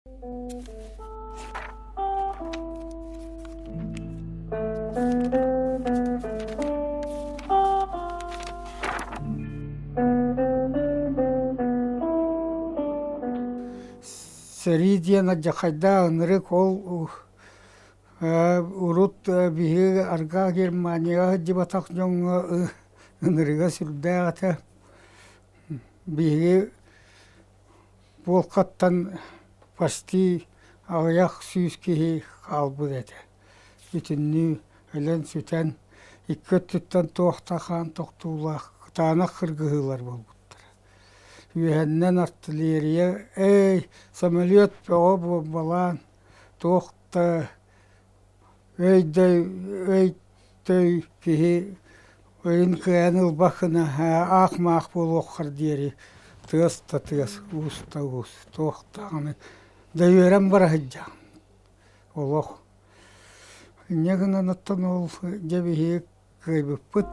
Сэрии диэн алдьархайдаах ынырык ол урут биһиги арҕаа Германияҕа сылдьыбатах дьоҥҥо ынырыга сүрдээх этэ. Биһиги Буолкаттан почти аҕыйах сүүс киһи хаалбыт этэ. Бүтүннүү өлөн-сүтэн, икки өттүттэн туох да хаан тохтуулаах кытаанах кыргыһыылар буолбуттара. Үөһэннэн артиллерия, эй, самолет бөҕө буомбалаан, туох да өй-дөй өй-төй киһи өйүн кыайан ылбаккына аах-маах буолуоххар диэри тыас да тыас, уус да уус, туох даҕаны дөйүөрэн бара сылдьаҕын олох. Инньэ гынан оттон ол дьэ биһиги кыайбыппыт.